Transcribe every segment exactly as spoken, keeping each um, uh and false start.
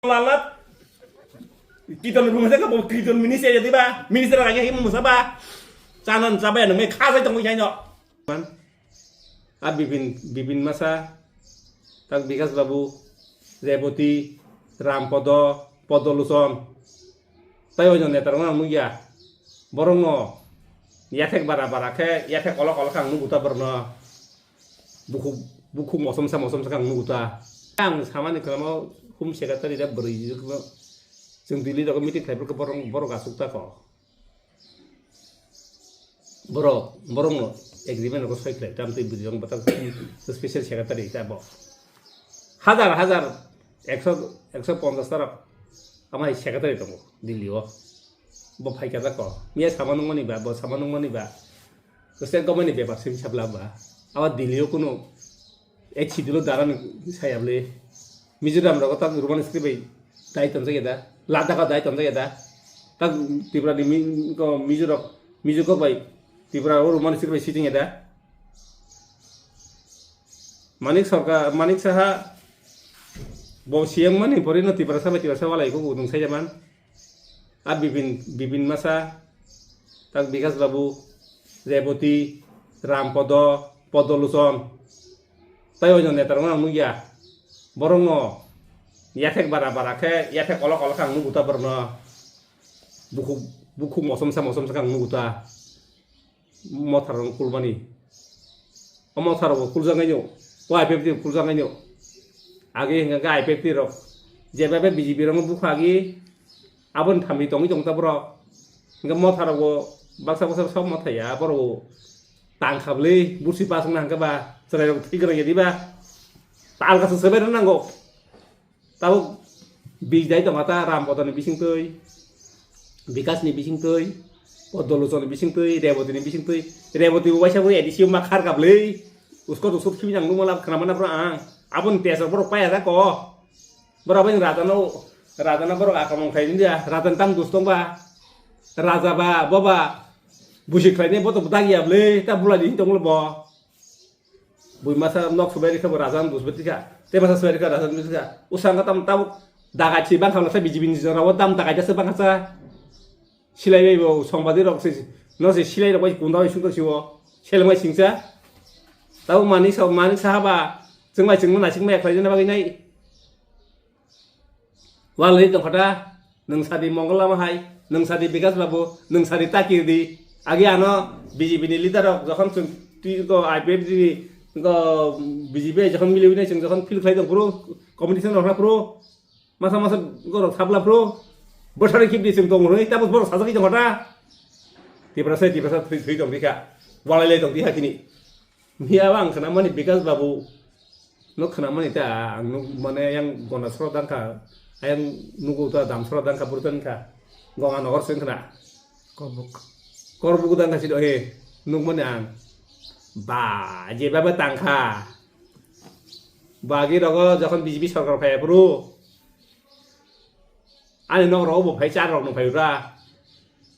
Lalat. Kiton rung sa ka bo kiton minister ya diba? Minister ka ya himu sa ba? Chanan sa ba ya nang kha sai tong ya no. A Bipin, Bipin Masa, tak Bikas Babu, Reboti, Ram Podo, Podo Luson. Tai oino netarok nang nukya. Borokno yathek bara bara khe, yathek olok olok ang nuguta borokno. Bukhuk, bukhuk mosom sa mosom sa ang nuguta. Ang samani kwlamo Home Secretary da bwrwi jikno. Chwng Delhi rogo meeting khlai borok, borok asuk ta kho. Borok, borokno agreement rogo soi khlai tam twi bwrwi rok bata special secretary ta bo. Hajar, hajar, ekso, ekso ponchas ta rok amai secretary tongo Delhi o. Bo phai kha ta kho. Miya sama nungmani ba, bo sama nungmani ba. State government ni bepar simi sabla ba. Abo Delhi o kuno H C D lo daran saya bwle. Mizoram rogo tak Roman script bai dai tonjak ya da. Ladakh o dai tonjak ya da. Tak Tripura ni mi-, ko Mizo rok, Mizo kok bai Tripura o Roman script bai sitting ya da. Manik Sarkar, Manik Saha bo C M mani pore no Tiprasa bai Tiprasa walai ko nung sai jaman. A Bipin, Bipin Masa, tak Bikas Babu, Reboti, Ram Podo, Podo Luson. Tai oino netarok nang nukya. Borokno yathek bara bara khe, yathek olok olok ang nuguta borokno. Bukhuk, bukhuk mosom sa mosom sa ang nuguta. Motharrok kulmani. O motharrok bo kuljaknai no. O I P F T rok kuljaknai no. Agi hingka khe I P F T rok. Jeba be B J P rok no bukha agi. Aboni thamni tongwi tong ta borok. Hingke motharrok bo baksa baksa sok mothaya borok bo. Tang kha bwlwi bursi pasung na hingke ba. Chwrai rok thwi kwrwng ya diba. Tal kasu sebai rw nango. Tabuk bijai tongma ta Ram Podoni bisingtwi, Bikasni bisingtwi, Podolochoni bisingtwi, Rebotini bisingtwi. Reboti bo waisa bo A D C ma khar kabli. Usko to sub simi nang numa lab khana mana bro ang. Aboni tesor borok paya da ko. Borok bai rajano, rajano borok akamong khai dia. Rajan tam dus tongba. Raja ba, boba. Busi khlaini bo to dagi abli. Ta bulai di tonglo bo. Bui masa nok subai rikha bo rajan dusbe tika. Te masa subai rikha rajan dusbe tika. Usang ka tam tabuk dagai si bang khamla sa B J P ni jora o dam dagai jasa bang kasa. Silai bai bo songbaji rok se no se silai rok bai kunda bai sungto siwo. Selmai singsa. Tabuk manik sa manik sahaba. Chwngbai chwngno naising mai khlai jana bagwi nai. Walai tongkha ta, nwng sadi Mongol Lama hai, nwng sadi Bikas Babu, nwng sadi Takir di. Agi ano B J P ni leader rok jokhon chwng twi ko I P F T ni ko B J P jokhon miliwi nai chwng jokhon feel khlai tong phuru, competition rok na phuru, masa masa ko rok sabla phuru, bwthari khibdi chwng tong hwnwi, tabuk borok sajagwi tongkha ta. Tiprasa, Tiprasa thwi, thwi tong dikha, walai lai tong dikha kini. Miya ang khna mani Bikas Babu no khna mani ta ang nuk mane yang gona sro dang kha, ayang nugu ta dam sro dang kha, burtan kha, gonga nogor sing khna. Korbuk. Korbuk dang kha si do he, nuk mani ang. Ba, je baba tang kha. Bagi rogo jokhon B J P sorkar phai phuru. Ani nok rok bo phai char rok no phai ura.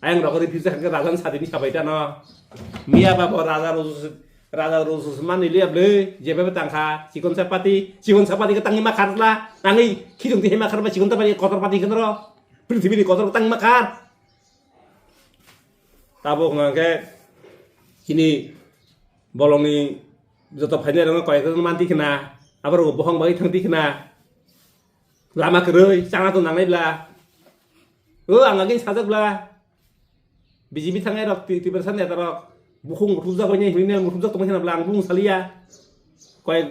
Ayang rok ri pisa khe rajan sadi ni sabai ta no. Miya ba bo raja rosus, raja rosus mani liya ble, je bebe tang kha, chikon sa pati, chikon sa pati khe tangni ma khar la, tangni khijong ti hema khar ba chikon ta pati kotor pati khe ro. Prithibi ni kotor tangni ma khar. Tabuk hwnka khe chini bolongni joto phainai rokno koi ekta manti khna, aborok bohong bagwi thangti khna. Lama kwrwi chana to nangnai bla. O ang agin sajak bla. B J P thangnai rok twi twi bersa neta rok bukhung muthubjak bai hinwi muthubjak tongmani khna bla ang bung saliya. Koi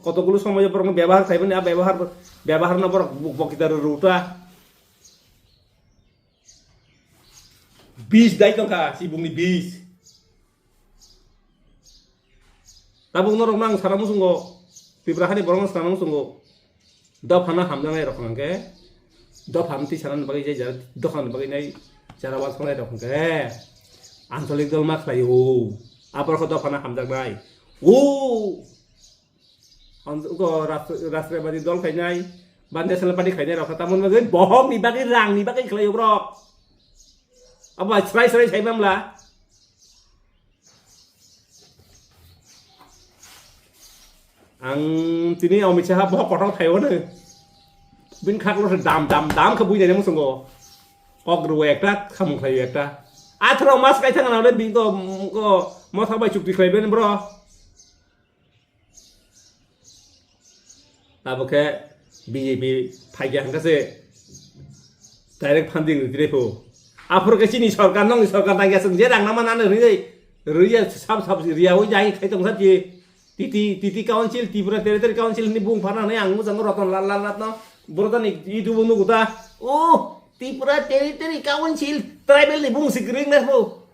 kotokgulo somoy borok bebahar khaimani a bebahar bebahar no borok bokita rw ta. Bis dai tongkha, chibungni bis. Tabuk norok nang sana musungo, Tripura hani borok sana musungo. Dophano hamjaknai rok hwnkhe, dophano tisana bagwi jai jara, dophano bagwi nai jara wansoknai rok hwnkhe, ancholik dol ma khlai o. Aborok dophano hamjaknai. O! Ang uko ras-, Rashtriyabadi dol khainai, ba National Party khainai rok tamoni bagwi bohok ni bagwi rang ni bagwi khlai borok. Abo srai srai sai mamla. Ang tini Amit Shah bohok kotor thai hwno. Bini khaklo se dam dam dam khe buinani muchungo. Kok rwo ekta, khamung khlaio ekta. Atharo mas kai thang na le bini ko, ko motha bai chukti khlai bini bro. Abo khe B J P phaikya hwnkha se direct funding ri tire pho. Aphuru khe chini sorkar, nongni sorkar nangya chwng je rang nama nani rwi, rwi sab sab riya oi jai khai tong sab je. T T, T T Council, Tripura Territory Council ni bung phana nai ang muchang Ratan Lal Lal Ratna. Borotani YouTube nugu ta. Oh, Tripura Territory Council, tribal ni bung sikring na pho.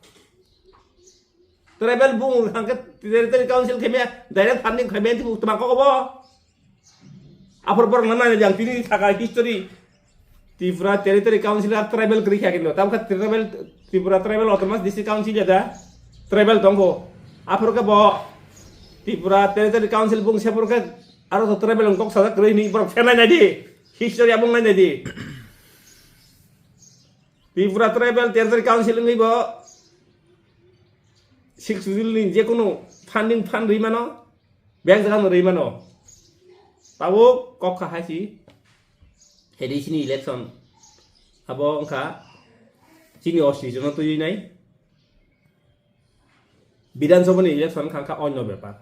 Tribal bung hangke territory council khe mia direct funding khai mia tibuk tma kok bo. Aphor borok nang nai jang tini thaka history. Tripura Territory Council ar tribal kri kha kinto. Tam kha tribal, Tripura Tribal Autonomous District Council jada tribal tongbo. Aphor khe bo Tripura Territory Council bung sepor khe aro to tribal kok sajak kri ni borok phenai nai di. History abung nai nai di. Tripura Tribal Territory Council wngwi bo Sixth Schedule ni jekunu funding fund rwi mano, bek jaga no rwi mano. Tabuk kok kha hai si A D C ni election abo wngkha chini ostrijo no twiwi nai. Bidhan Sabha ni election wngkha, wngkha onno bepar.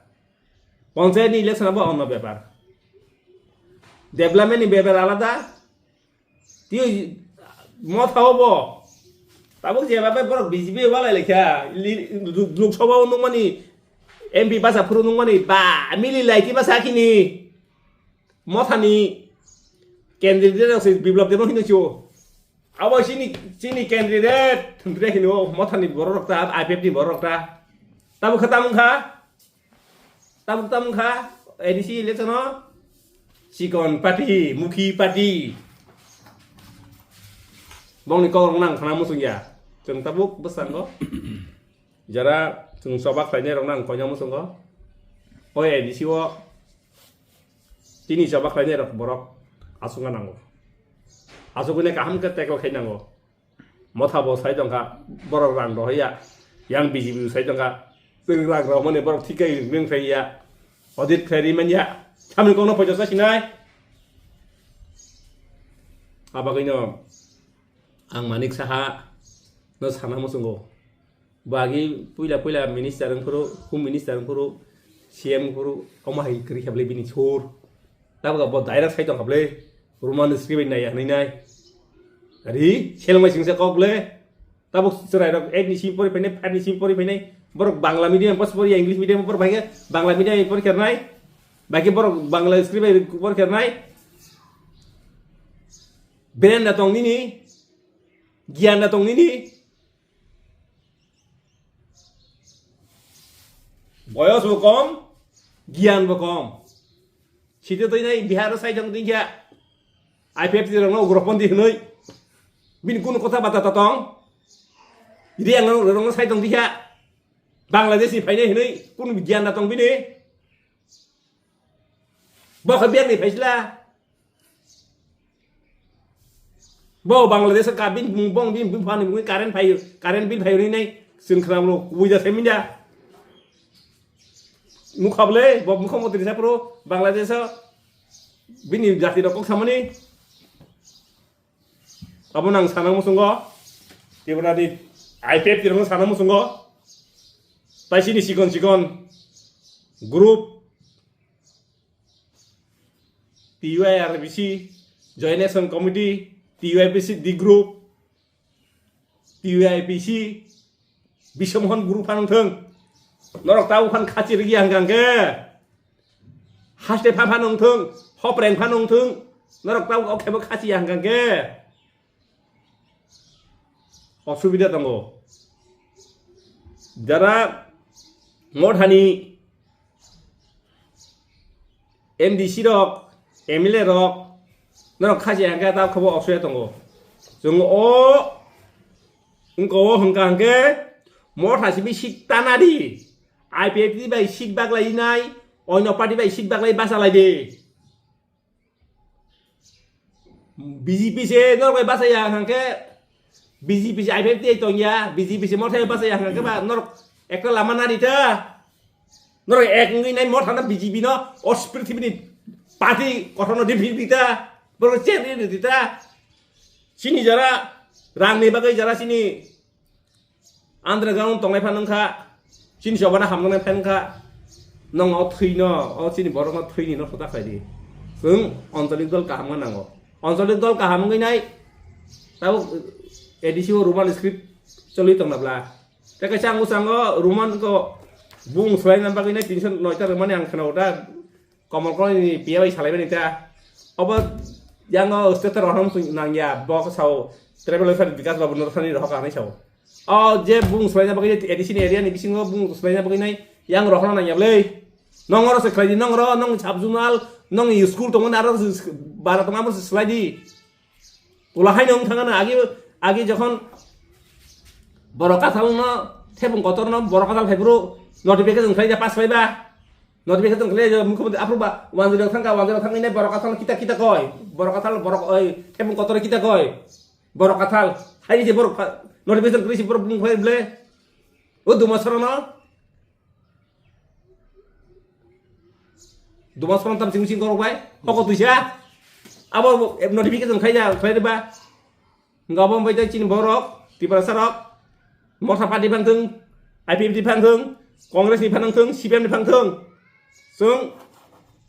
Panchayat ni election abo onno bepar. Development ni bepar alada. Twi motha obo. Tabuk je babe borok B J P walai lekha. Li-, Lok Sabha o nungmani M P basa phuru nungmani ba mili laiti basa kini. Mothani candidate rok se Biplab Debbarma hino chu. Abo chini, chini candidate thundre hino mothani borok rok ta, I P F ni borok rok ta. Tabuk kha tamung kha. Tabuk tamung kha, A D C election o chikon party, mukhi party. Bongni kok rok nang khana muchung ya. Chwng tabuk bwskango. Jara chwng choba khlainai rok nang koina muchungo. O A D C o chini choba khlainai rok borok aswkna nango. Aswkne kaham khe tackle khai nango. Motha bo sai tongkha, borok rang rohorya. Yang B J P bo sai tongkha, chwng rang rohormani borok thik khe ring ring khlaiya. Audit khlai ri manya. Samni kokno poito sa sinai. Abagwino ang Manik Saha no sana muchungo. Bagi puila puila minister wngphuru, home minister wngphuru, C M wngphuru, omo hai kwrwi khe bwlai bini sur. Tabuk bo direct sai tongkha bwlai. Roman script bai naiya hwnwi nai. Ri, seleng bai singsa kok bwlai. Tabuk chwrai rok eight ni simi pori phainai, five ni simi pori phainai. Borok Bangla medium pas pori, English medium pori phaikhe Bangla medium pori kernai. Baki borok Bangla script bai pori kernai. Beren da tong nini, giyan da tong nini. Boyos bo kom, giyan bo kom. Site twi nai Bihar o sai tong twi kha I P F T rok no ugropondi hwnwi. Bini kunu kotha bata ta tong. Riang rok no sai tong twi kha. Bangladesh ni phainai hwnwi kunu giyan da tong bini. Bo kha biyang ni phaisla. Bo Bangladesh ka bin bung bong bin bung phani bung current phayo, current bill phayo ni nai sing khram lo kubui da seminda. Mukha bole bo mukha motri sa pro Bangladesh bini jati rok kok samani. Abo nang sana musungo. Tibra di I P F T rok sana musungo. Taisi ni sikon sikon group T Y R B C, Joint Action Committee, T Y P C D group, T Y P C, Bisomhon group phan thung. Norok tau phan khachi rigi hangkang ke. Haste pha phan thung, hopreng phan thung. Norok tau okhebo khachi hangkang ke. Osubida tongo. Jara Mothani M D C rok, M L A rok, norok khachi hangkhe ta khobo osuya tongo. Chwng o wngko o hwnkha hwnkhe Motha simi seat tanadi. I P F T bai seat baglai nai, oino party bai seat baglai bachalai di. B J P se norok bai bachaya hwnkhe B J P se I P F T tongya, B J P se Motha bachaya hwnkhe ba norok ekta lama nari ta. Norok ek wngwi nai Motha no B J P no o prithibi ni party kothon no defeat di ta. Borok chen ri di ta. Chini jara rang ni bagwi jara chini underground tongnai phan wngkha. Chini chobana hamnai phan wngkha. Nong o thwi no, o chini borok no thwi ni no sota khai di. Chwng anchalik dol kaham wng nango. Anchalik dol kaham wngwi nai. Tabuk A D C o Roman script choli tong na bla. Tei kaisa ang bwskango Roman ko bung swlaina bagwi nai tinso noita rwmani ang khwnao da. Komol koloni piya bai salaimani ta. Obo yango state rohorno muchung nangya, bo khe sao tribal welfare Bikas Babu Northani rohor ka hinwi sao. O je bung swlaina bagwi A D C ni area ni bisingo bung swlaina bagwi nai yang rohorno nangya bwlwi. Nong oro se khlai di, nong oro, nong sub zonal, nong school tongmani aro bara tongma amo se swlai di. Pula haino wng thangano agi, agi jokhon borok kathal no thebung kotor no borok kathal phaiphuru notification khlai da pass phaiba. Notification khlai da mukhumontri aphuru ba wanjwi rok thangka, wanjwi rok thangwi nai borok kathal kita kita koi. Borok kathal borok oi thebung kotor kita koi. Borok kathal hai je borok pha-, notification khlai si borok bung khlai ble. O duma sorono. Duma sorono tam sing sing korok bai. Hoko tuisa. Abo notification khlai da, khlai da ba. Hingke abo wngpai tei chini borok, Tiprasa rok, Morsa party phang thung, I P F T phang thung, Congress ni phang thung, C P M ni phang thung. Chwng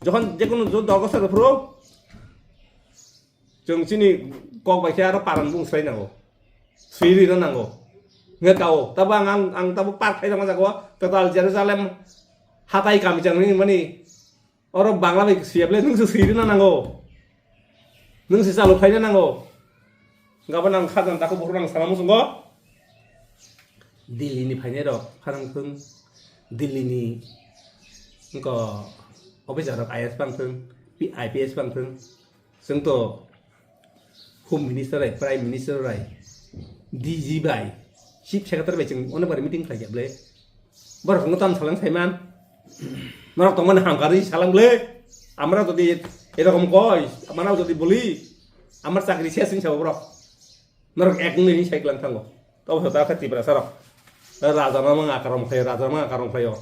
jokhon jekunu jo-, dol kosa rw phuru, chwng chini kok bai khe aro paran bung swlai nango. Swi rwna nango. Hingke kao, tabo ang, ang, ang tabo park khai tongma jaga o, kwtal Jerusalem hatai kami chang nini mani. Oro Bangla bai siyable nwng se swi rwna nango. Nwng se chalu khlaina nango. Gabon ang khajan tako bohrok ang sana muchungo. Delhi ni phainai rok pharang thung. Delhi ni wngko officer rok I A S phang thung, P-, I P S phang thung. Chwng to Home Minister bai, Prime Minister bai, D G bai, Chief Secretary bai chwng onek bar meeting khlai khe ble. Borok wngkha tam salang saiman. Norok tongmani hamkha rwi salang ble. Amra jodi erokom koi, amra jodi boli, amar chakri ses wng sabo borok. Norok ek wngwi sai klang thango. Tobo se ta khe Tiprasa rok. Raja no mang akarom khlaio, raja no mang akarom khlaio.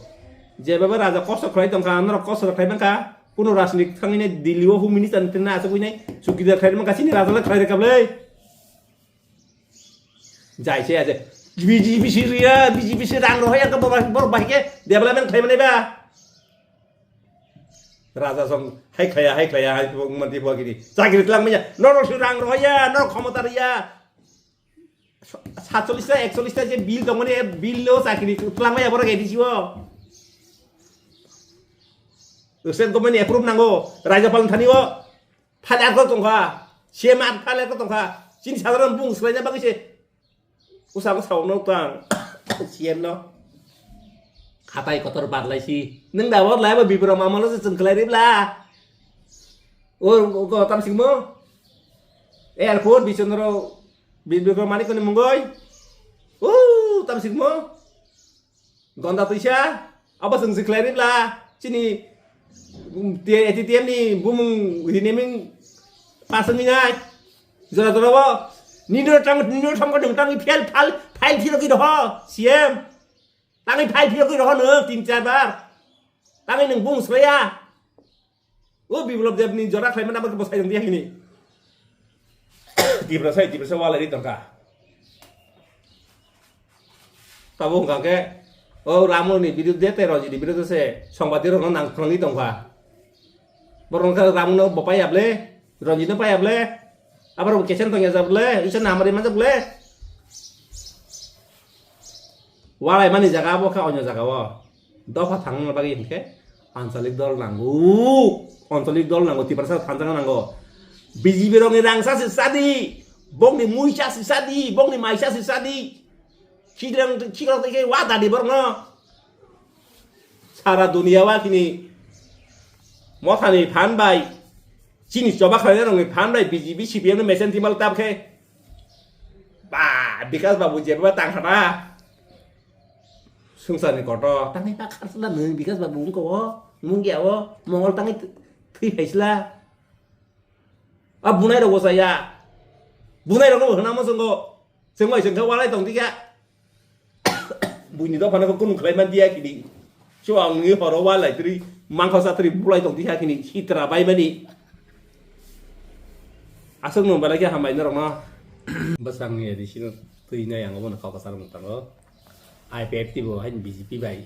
Jebebe raja kosto khlai tongkha, norok kosto khlai mankha. Kuno rajnik thangwi nai Delhi o hum minister ni tini achugwi nai chukidar khlai mankha, chini raja le khlai rwkha ble. Jai se aje. B J P si riya, B J P si rang rohoi ang borok, borok bahai khe development khlai manai ba. Raja song hai khlaiya, hai khlaiya, hai manti bo gini. Chakri tlang manya, norok si rang rohoi ya, norok khomota riya. Satchollis ta, ekchollis ta je bill tongmani, e bill o chakri twlangmaya borok A D C o. State government ni approve nango, Rajyapal ni thani o. Phale arko tongkha, C M ar phale arko tongkha. Chini sadharon bung swlaina bagwi se. Usa ko saono tang, C M no. Khatai kotor barlai si. Nwng da bo lai bo bibro mamalo se chwng kwlai ribla. O, o, o, tam singmo. Airport, Bichandra, Bi-, Bikram Manikko ni mungoi. O, tam singmo. Gonda tuisa. Abo chwng si khlai ribla. Chini, um, T-, A T T M ni bumung riniming pasang ni nai. Jora jora bo. Nino tam, nino tam ko dum tam fel fal, file phiro ki doho. C M. Tangwi file phiro ki doho no, tin char bar. Tangwi nwng bung swlaiya. O Biplop Deb ni jora khlai mani abo bwsai rok diya hini. Tiprasa, Tiprasa walai ri tongkha. Tabo hwnkha khe, o Ramu ni biruddhe tei Ranjit ni biruddhe se songbadirokno nang phwrwngwi tongkha. Borok wngkha Ramu no bo paiya ble, Ranjit no paiya ble, aborok bo kesen tongya jak ble, Isor ni hamari manjak ble. Walai mani jaga abo khe onyo jaga o. Dopha thangna bagwi hinkhe anchalik dol nango. Anchalik dol nango, Tiprasa thansa nango. B J P rokni rangsa se sadi, bongni muisa se sadi, bongni maisa se sadi. Khidrang, khikrok tei khe wa dadi borokno. Sara dunia wa khini mothani phan bai, chini choba khlaina rokni phan bai B J P C P M no mesen timal tab khe. Ba, Bikas Babu jeba tang khata. Swngcharni kotor, tangwi ba kharsla nwng Bikas Babu wngko o, mungya o, mongol tangwi th-, thwi phaisla. A bunai rok bo chaya. Bunai rok no hwnamo chwngo. Chwng bai chwng khe walai tong dikha. Buini dopha no kunu khlai man diya kini. Chuang ni horo walai tri mangkho satri bulai tong dikha kini hitra bai mani. Aswk nwng belai khe hambai norokno. Bwsangni A D C no twi nai ang obono kok kwcharo mwtango. I P F T bo haini B J P bai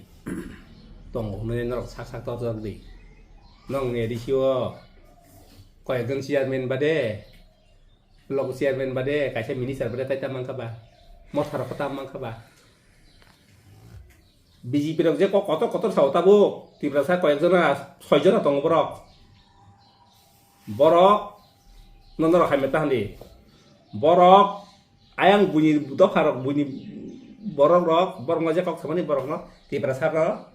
tongo hwnwi norok sak sak torjak di. Nwng A D C o koyekjon chairman bade, block chairman bade, kaisa minister bade tai ta mankha ba? Motha rok ta mankha ba? B J P rok je kok kotor kotor sao tabuk, Tiprasa koyekjona, soijona tongo borok. Borok no norok hai meta handi. Borok ayang buini dopha rok, buini borok rok, borok no je kok samani borok no Tiprasa no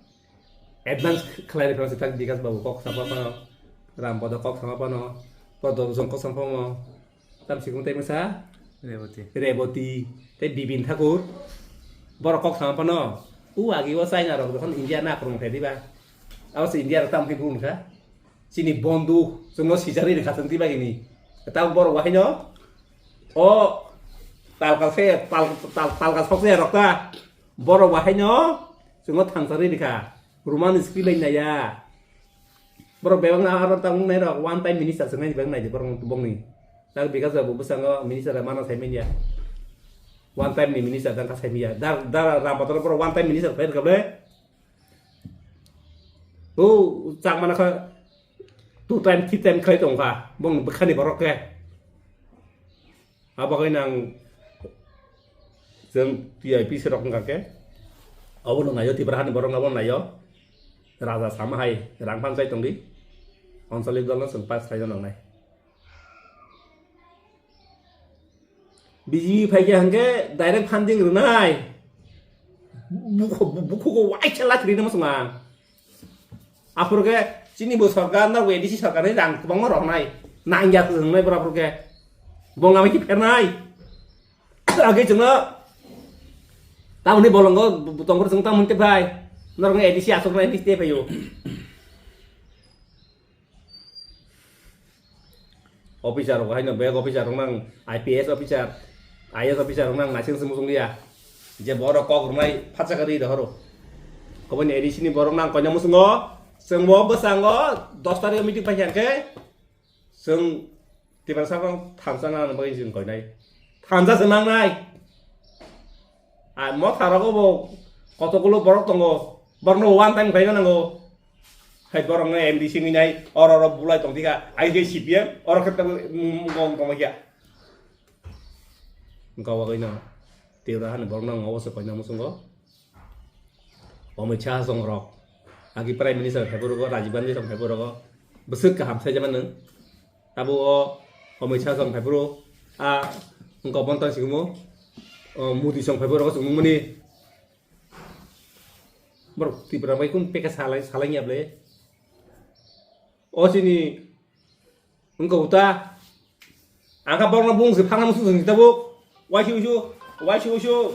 advance khlai rikha se tak Bikas babu kok sama pano, Ram Podo kok sama pano, Prodol Jong kok sama pano. Tam sikung tei masa? Reboti. Reboti. Tei Bibin Thakur. Borok kok sama pano. U agi o China rok jokhon India na krung thai diba. Abo se India rok tam khe bun kha. Chini bondu, chwngno sijari rikha chwng twi bagini. Tamo borok bo haino, o talka se, tal, tal, talka sok se rok ta. Borok bo haino, chwngno thangsari rikha. Roman script lai naiya. Borok bebak na aro tamo nai rok, one time minister se nai bebak nai di borok bongni. Tak Bikas bo bwskango minister mano sai manya. One time ni minister tang ka sai manya. Dar, dar Ram Podo borok one time minister pai rikha ble. O chak mana kha two time, three time khlai tong kha, bong bwkhani borok khe. Abo khe nang chwng T I P se rok wngkha khe. Abo no naio, Tipra hani borok abo naio. Raja sama hai rang phan chai tong di. Anchalik dol no chwng pass khlai nangnai. B J P phai khe hwnkhe direct funding rwnai. Bukhu-, bu-, bukhugo waisa lathi rina muchunga. Aphuru khe chini bo sarkar na A D C sarkar ni rang kwbangma rohnai. Nangya kwrwngnai bwrok aphuru khe. Bongama khe phernai. Age chwngno tamoni bolongo bu-, bu-, tongphuru chwng tamoni tei phai. Norokno A D C aswknai A D C tei phaio. Officer rok haino bek officer rok nang I P S officer, I A S officer rok nang naising se muchung liya. Je borok kok rwnai phatsa kari rohoro. Koboni A D C ni borok nang koina muchungo, chwng bo bwskango dos tarikh meeting paikha khe chwng Tiprasa rok thansa nang bagwi chwng koinai. Thansa se nangnai. A motha rogo bo kotokgulo borok tongo. Borokno one time khaina nango. Hai borokno M D C wngwi nai, oro oro bulai tong dikha, ai khe C P M, oro khe tabuk, mm, gong tongma khe. Wngkha bagwi no, Tripura hani borokno ang obo se koina muchungo. Omit Shah song rok, agi Prime Minister phaiphuru go, Rajiv Gandhi song phaiphuru go, bwswk kaham sai jama nwng. Tabuk o Omit Shah song phaiphuru, a wngkha bontang sigumo, o Modi song phaiphuru go chwng nungmani. Borok Tripura bai kung pekha salai, salai ya ble. O chini wngkha uta. Angkha borokno bung se phangna musu sung tabuk. Waisi uisu, waisi uisu,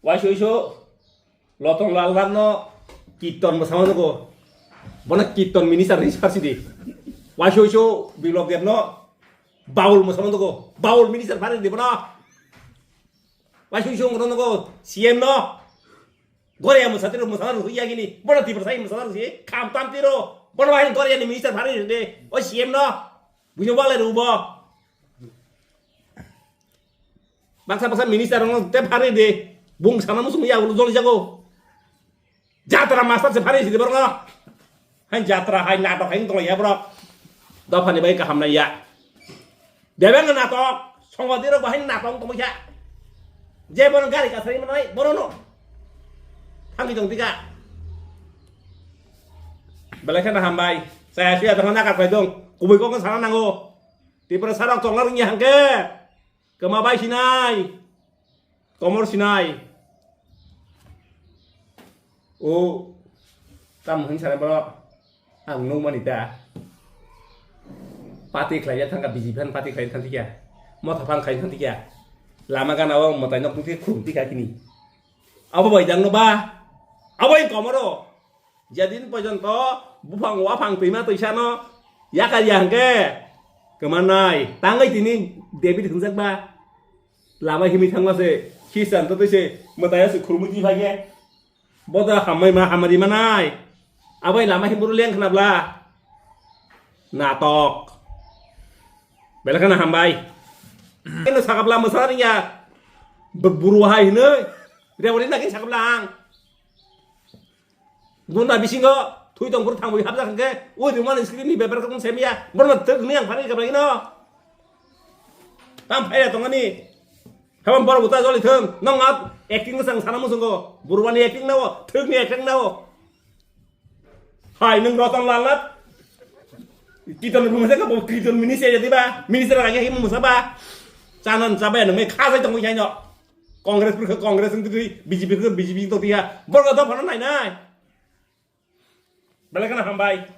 waisi uisu. Lotong Lal Bar no Kirtan bo sama nugo. Bono Kirtan minister ni sar sidi. Waisi uisu Biplab Deb no Baul mo sama nugo. Baul minister phari di bono. Waisi uisu wngkha nugo C M no. Goria mwsatwi rok mwsana rwhwi yagini. Bono Tiprasa mwsana rwhwi. Kham tam tiro. Bono bahai Goria ni minister phari de. O C M no. Buino wale rubo. Baksa baksa minister rok te phari de. Bung sana musung ya ulo joli jago. Jatra master se phari sidi borok. Hai jatra hai natok hai tong ya borok. Dophani bai kaham nai ya. Bebeng natok, songwadi rok bahai natok tongwi kha. Je bono gari kasari manai, bono no. Thangwi tong tika. Belai kheno hambai. Saya suya tongna nakar pai dong. Kubui kok sana nango. Tipra sarok tongna rungya hangke. Kema bai sinai. Komor sinai. O tam hwn sana borok. Ang nukmani ta. Party khlaiya thangkha, B J P phan party khlai thang tikya. Motha phan khlai thang tikya. Lama gana o mwtai nok tungkhe khulum tikha kini. Abo bai jangno ba. Abo ing komoro. Jadin porjonto buphang waphang twima twisano yakar ya hwnkhe kwmanai. Tangwi tini David hwnjak ba. Lama himwi thangma se. Khristian to twi se mwtai se khulumwi twi phai khe. Boda hamai ma hamari manai. Abai lama him buru leng khna bla. Natok. Belai kheno hambai. Eno sakapla mwsa ringya. Buru hai hinoi. Rebori naki sakapla ang. Gunda bisingo thui tong buru thangwi hapjak hwnkhe. Ui rimani screen ni bepar kong semya. Borno thwk ni ang phari kapla ino. Tam phaya tongani. Habang borok buta joli thung. Nong at acting no sang sana musungo. Burwani acting nao. Thwk ni acting nao. Hai, nung Roton Lal na? Kiton bumasa ka bo kiton minister jadi ba, minister lagi himu musa ba. Chanan chabai nung me khasai tong yaino. Congress pur Congress nung twi, B J P pur B J P to dia. Borga do phano nai nai. Belai kheno hambai.